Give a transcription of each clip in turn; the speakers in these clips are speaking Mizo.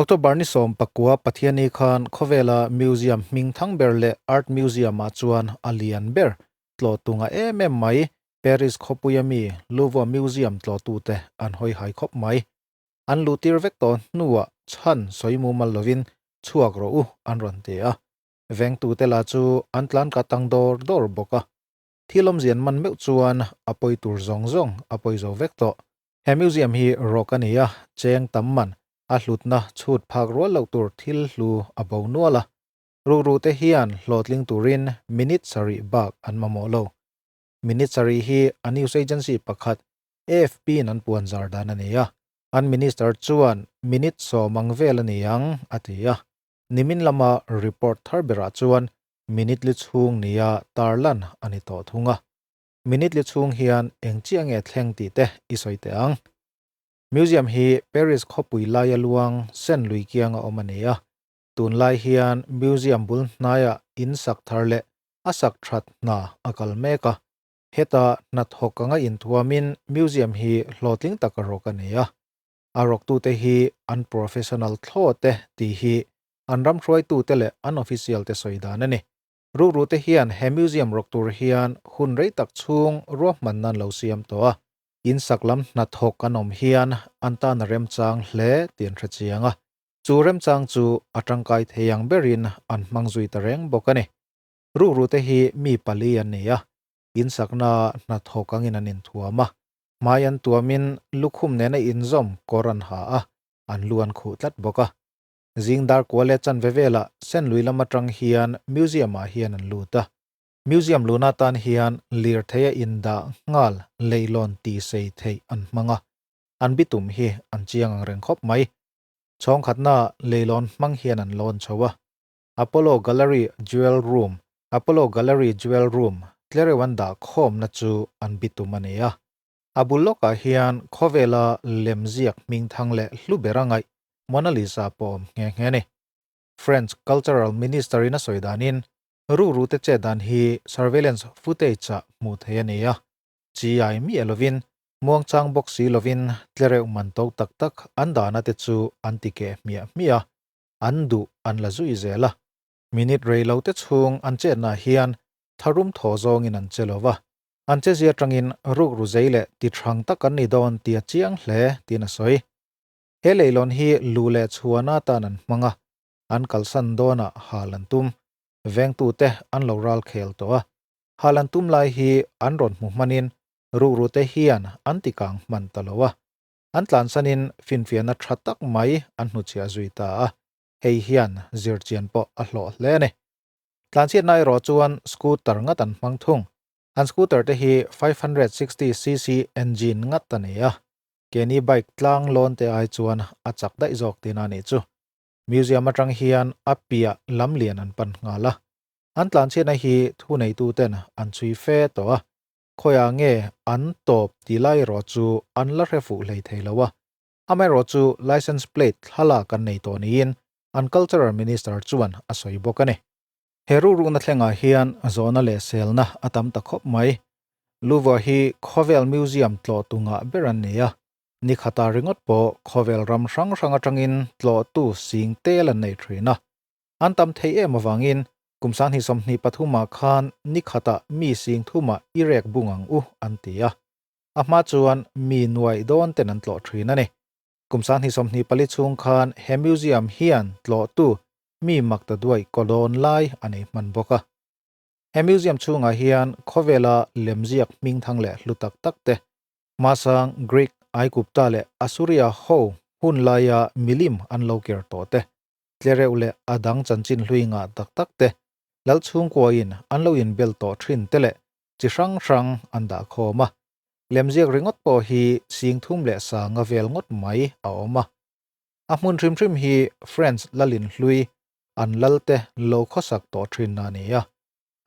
October ni 19 Pathianni khan khawvela museum hming thang ber leh art museum-ah chuan a lian ber tlawh tunga em em mai Paris khawpuia mi Louvre Museum tlawhtute an hawi hai khawp mai. An luhtir vek tawh hnuah chhan sawi mumal lovin chhuak rawh u an rawn ti a. Vengtute lah chu an tlan ka tang dawr dawr bawk a. Thil awmzian man meuh chuan a pawi tur zawng zawng a pawi zo vek tawh. He museum hi rawk a ni a, cheng tam man a hlutna chhut phak rual loh tur thil hlu a bo nual a. Rukrute hian hlawhtling turin minute sarih bak an mamawh lo. Minute sarih hi a news agency pakhat AFP in an puan zar dan a ni a, an minister chuan minute 10 ang vel a ni ang a ti a. Nimin lama report thar berah chuan minute li chhung nia tarlan a ni tawh thung a. Minute li chhung hian eng chiah nge thleng tih te i sawi teh ang. Museum hi Paris khawpui laia luang Seine lui kianga awm a ni a. Tunlai hian museum bul hnaiah in sak thar leh a sak that hna a kal mek a. Heta hnathawk anga inthuamin museum hi hlawhtling taka rawk a ni a. A rawktute hi an professional thlawt e tih hi an ram hruaitute leh an official te sawi dan a ni. Rukrute hian he museum rawk tur hian hun rei tak chhung ruahmanna an lo siam tawh a. In sak lam hnathawk an awm hian an tan a remchang hle tih an hre chiang a. Chu remchang chu a tangkai thei ang berin an hmang zui ta reng bawk a ni. Rukrute hi mi pali an ni a, in sakna hnathawk angin an inthuam a. Hmai an tuamin lukhum nena inzawm kawr an ha a, an lu an khuh tlat bawk a. Zing dar kua leh chanve velah Senlui lam atang hian museum-ah hian an lut a. Museum luna tan hian lirtheia indah nghal leilawn ti sei theih an hmang a, an bitum hi an chiang ang reng khawp mai. Chhawng khatna leilawn hmang hian an lawn chho a. Apollo Gallery Jewel Room Apollo Gallery Jewel Room tlereuh an dah khawmna chu an bitum a ni a. A bul lawkah hian khawvela lemziak hmingthang leh hlu ber a ngaih Mona Lisa pawh awm nghe nghe a ni. French Cultural Minister in a sawi danin rurute chet dan hi surveillance footage-ah hmuh theih a ni a. Chi ai miah lovin muangchang bawk si lovin tlereuh man to tak tak an dahna te chu an ti keh hmiah hmiah a, an duh an la zui zel a. Minute rei lo te chhung an chetnah hian tharum thaw zawngin an che lo va, an chezia atangin rukru zei leh ti thrang tak an ni dawn tih a chiang hle tiin a sawi. He leilawn hi lu leh chhuana atan an hmang a, an kalsan dawnah hal an tum. Vengtute an lo ral khel tawh a, hal an tum lai hi an rawn hmu hmanin rukrute hian an ti kang hman ta lo a. An tlansanin finfiahna tha tak mai an hnuchhiah zui ta a, hei hian zirchian pawh a hlawh hle a ni. Tlanchhiatna erawh chuan scooter ngat an hmang thung. An scooter te hi 560cc engine ngat a ni a, Keini bike tlang lawn te ai chuan a chak daih zawk tihna a nih chu. Museum atang hian a piah lam lian an pan nghal a. An tlanchhiatna hi thuneituten an chhui fe tawh a, khawiah nge an tawp tih lai erawh chu an la hre fuh hlei thei lo a. Amaherawh chu license plate thlalak an nei tawh niin an cultural minister chuan a sawi bawk a ni. He rukrukna thlengah hian zawhna leh selna a tam ta khawp mai. Louvre hi khawvel museum tlawhtu ngah ber an ni a, ni khata ringawt pawh khawvel ram hrang hrang atangin tlawhtu sing tel an nei thin a. An tam thei em avangin kum 2023ah khan ni khatah mi sing thumah i rek bung ang u an ti a. A hma chuan mi nuaih dawn ten an tlawh thin a ni. Kum 2024 chhung khan he museum hian tlawhtu mi mak ta duai kaw dawn lai a nei hman bawk a. He museum chhungah hian khawvela lemziak hmingthang leh hlu tak tak te, hmasang Greek, Aigupta leh Assuria ho hun laia milim an lo ker tawh te, tlereuh leh a dang chanchin hlui ngah tak tak te, lal chhungkuain an lo inbel tawh thin te leh chi hrang hrang an dah khawm a. Lemziak ringawt pawh hi 3000 leh sanga vel ngawt mai a awm a. A hmun hrim hrim hi French lalin hlui an lalte lo khawsak tawh thin a ni a.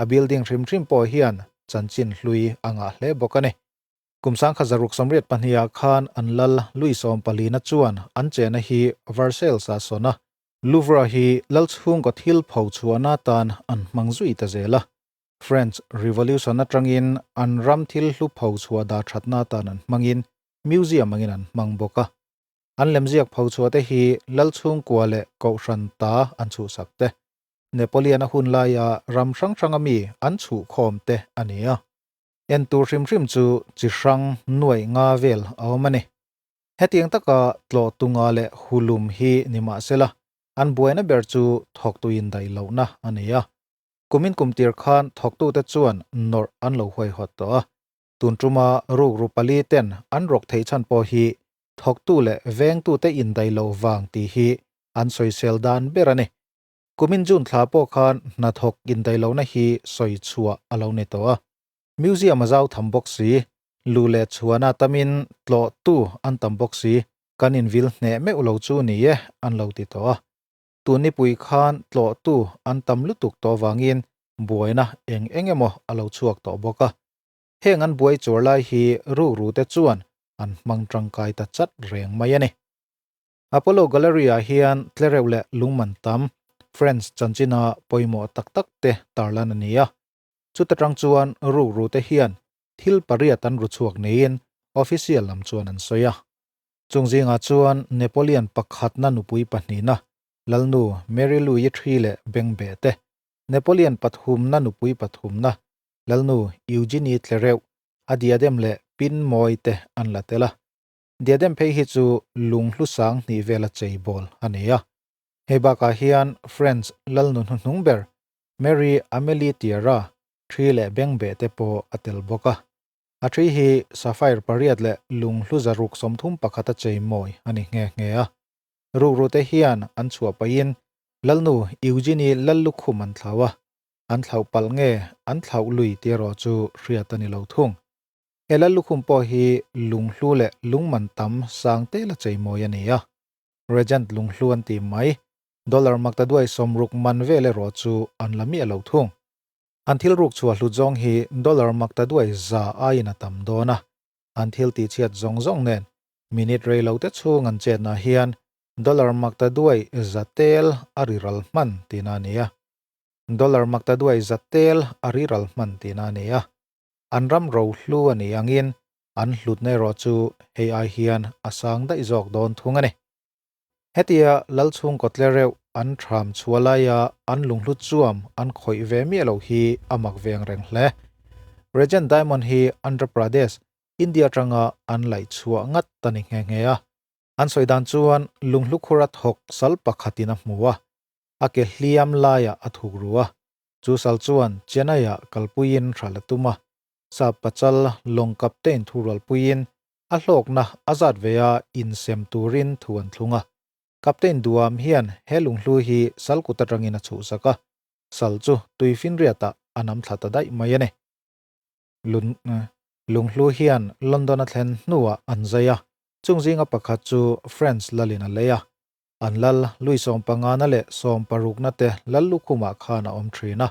A building hrim hrim pawh hian chanchin hlui a ngah hle bawk a ni. Kum 1682ah khan an lal Louis 14na chuan an chena hi Versailles a sawn a. Louvre hi lal chhungkaw thil pho chhuahna atan an hmang zui ta zel a. French Revolution atangin an ram thil hlu pho chhuah dah thatna atan an hmangin museum angin an hmang bawk a. An lemziak phochhuah te hi lal chhungkua leh kohhran ta an chhuhsak te, Napoleon-a hun laia ram hrang hranga mi an chhuh khawm te a ni a. En tur hrim hrim chu chi hrang nuaih nga vel a awm a ni. Hetiang taka tlawh tunga leh hulum hi ni mahsela an buaina ber chu thawktu indaih lohna a ni a. Kumin kumtir khan thawktute chuan nawrh an lo huaihawt tawh a. Tun tuma rukru pali ten an rawk theih chhan pawh hi thawktu leh vengtute indaih loh vang tih hi an sawisel dan ber a ni. Kumin June thla pawh khan hnathawk indaih lohna hi sawi chhuah a lo ni tawh a. Museum a zau tham bawk si, lu leh chhuana tamin tlawhtu an tam bawk si, kan invil hneh meuh lo chu ni e an lo ti tawh a. Tun nipui khan tlawhtu an tam lutuk tawh vangin buaina eng eng emaw a lo chhuak tawh bawk a. Heng an buai chawr lai hi rukru te chuan an hmang tangkai ta chat reng mai a ni. Apollo Gallery ah hian tlereuh leh lungman tam, French chanchina pawimawh tak tak te tarlan a ni a. Chuta tang chuan rukru te hian thil pariat an ru chhuak niin official lam chuan an sawi a. Chung zingah chuan Napoleon pakhatna nupui pahnihna, Lalnu Mary Louis thi leh Bengbeh te, Napoleon pathumna nupui pathumna, Lalnu Eugenie tlereuh, a diadem leh pin mawi te an la tel a. Diadem phei hi chu lung hlu sang hnih vela chei bawl a ni a. Hei bakah hian French Lalnu hnuhnung ber Mary Amelie Tiara thi leh bengbeh te pawh a tel bawk a. A thi hi sapphire pariat leh lung hlu zaruk 31 a chei mawi a ni nghe nghe a. Rukru te hian an chhuah pahin Lalnu Eugenie Lallukhum an thlau a, an thlauh palh nge an thlauh lui tih erawh chu hriat a ni lo thung. He Lallukhum pawh hi lunghlu leh lungman tam sang tel a chei mawi a ni a. Regent lunghlu an tih mai, dollar maktaduai 60 man vel erawh chu an la miah lo thung. An thil ruk chhuah hlut zawng hi dollar maktaduai za aiin a tam dawn a, an thil tihchhiat zawng zawng nen minute rei lo te chhung an chetna hian dollar maktaduai za tel a ri ral hman tihna a ni a. Dollar maktaduai za tel a ri ral hman tihna a ni a. An ram ro hlu a nih angin an hlutna erawh chu hei ai hian a sang daih zawk dawn thung a ni. Hetia Lalchhungkaw tlereuh an thram chhuah laia an lunghlu chuam an khawih ve miah loh hi a mak ve ang reng hle. Regent Diamond hi Andhra Pradesh, India atanga an laih chhuah ngat a ni nghe nghe a. An sawi dan chuan lunghlu khura thawk sal pakhatin a hmu a, a ke hliam laiah a thuk ru a. Chu sal chuan Chennai-ah kalpuiin hral a tum a, sap pachal lawng captain thurualpuiin a hlawkna a zat ve a insem turin thu an thlung a. Captain Duam hian he lunghlu hi sal kut atangin a chhuhsak a, sal chu tuifinriatah a nam thla ta daih mai a ni. Lunghlu hian London a thlen hnuah an zai a, chung zinga pakhat chu French lalin a lei a. An lal lui sawmpangana leh sawmparukna te lal lukhumah khan a awm thin a.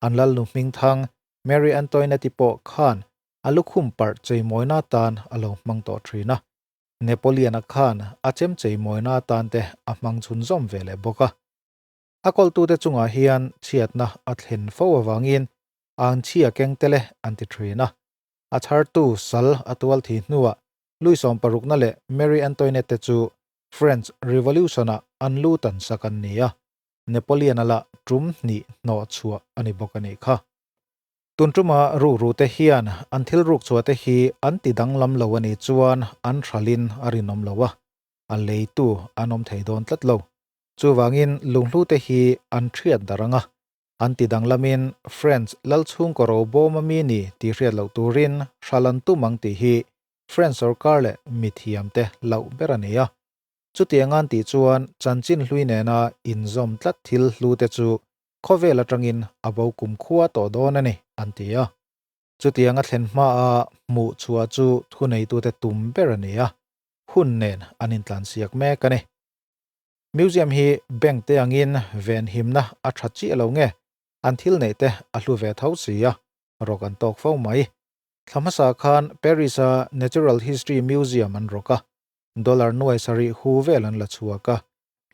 An lal nu hmingthang Mary Antoinette-i pawh khan a lukhum parh cheimawina atan a lo hmang tawh thin a. Napoleon-a khan a chem cheimawina atan te a hmang chhunzawm ve leh bawk a. A kawltute chungah hian chhiatna a thlen fo avangin ang chhia keng tele an ti thin a. A chhartu sal a tual thi hnuah lui sawmparukna leh Mary Antoinette te chu French Revolution-ah an lu tan sak an ni a, Napoleon-a lah tum hnih hnawh chhuah a ni bawk a nih kha. Tun tuma rukru te hian an thil ruk chhuah te hi an ti danglam lo a nih chuan an hralin a rinawm lo a, a leitu an awm thei dawn tlat lo. Chuvangin lunghlu te hi an thiat darh ang a, an ti danglamin French lal chhungkaw ro bawm a mi ni tih hriat loh turin hral an tum ang tih hi French sorkar leh mithiam te loh ber a ni a. Chutiang an tih chuan chanchin hlui nena inzawm tlat thil hlu te chu khawvel atangin a bo kum khua tawh dawn a ni, an ti a. Chutiang a thlen hmaa hmuh chhuah chu thuneitute tum ber a ni a, hun nen an intlansiak mek a ni. Museum hi bank te angin venhimna a tha chiah lo nge, an thil neih te a hlu ve tho si a, rawk an tawk fo mai. Thla hmasa khan Paris-a Natural History Museum an rawk a, dollar nuai sarih hu vel an la chhuak a.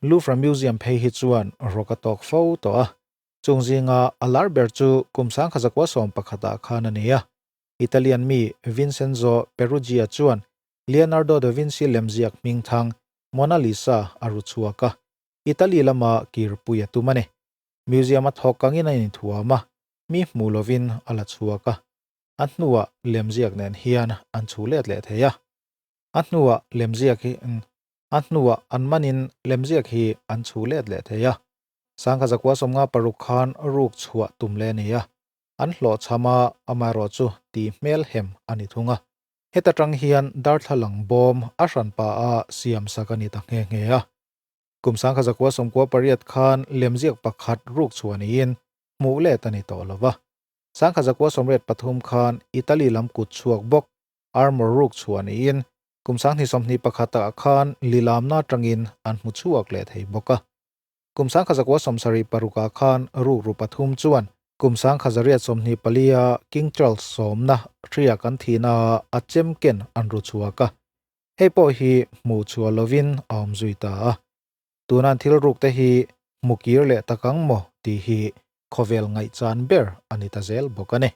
Louvre Museum phei hi chuan rawk a tawk fo tawh a, chung zinga a lar ber chu kum sangkhazakua sawmpakhatah khan a ni a. Italian mi Vincenzo Peruggia chuan Leonardo da Vinci lemziak hmingthang. Mona Lisa a ru chhuak a, Italy lama kirpui a tum a ni. Museum a thawk kangin a inthuam a, mi hmu lovin a la chhuak a. A hnuah lemziak nen hian an chhu let leh thei a. A hnuah lemziak hi a hnuah an manin lemziak hi an chhu let leh thei a. Sangha zakua 56 khan ruk chhuah tum leh a ni a. An hlawhchham a, amaherawhchu tih hmelhem a ni thung a. Heta tang hian darthlalang bawm a hranpa a siam sak a ni ta nghe nghe a. Kum 1998 khan lemziak pakhat ruk chhuah niin hmuh let a ni tawh lo va. 1983 khan Italy lam kut chhuak bawk armour ruk chhuah niin kum 2021 ah khan lilamna atangin an hmu chhuak leh thei bawk a. Kum 1976 ah khan rukru pathum chuan kum 1824 a King Charles sawmna hria kan thihna ah a chem ken an ru chhuak a. Hei pawh hi hmuh chhuah lovin a awm zui ta a. Tuna an thil ruk te hi hmu kir leh tak ang maw tih hi khawvel ngaihchan ber a ni ta zel bawk a ni.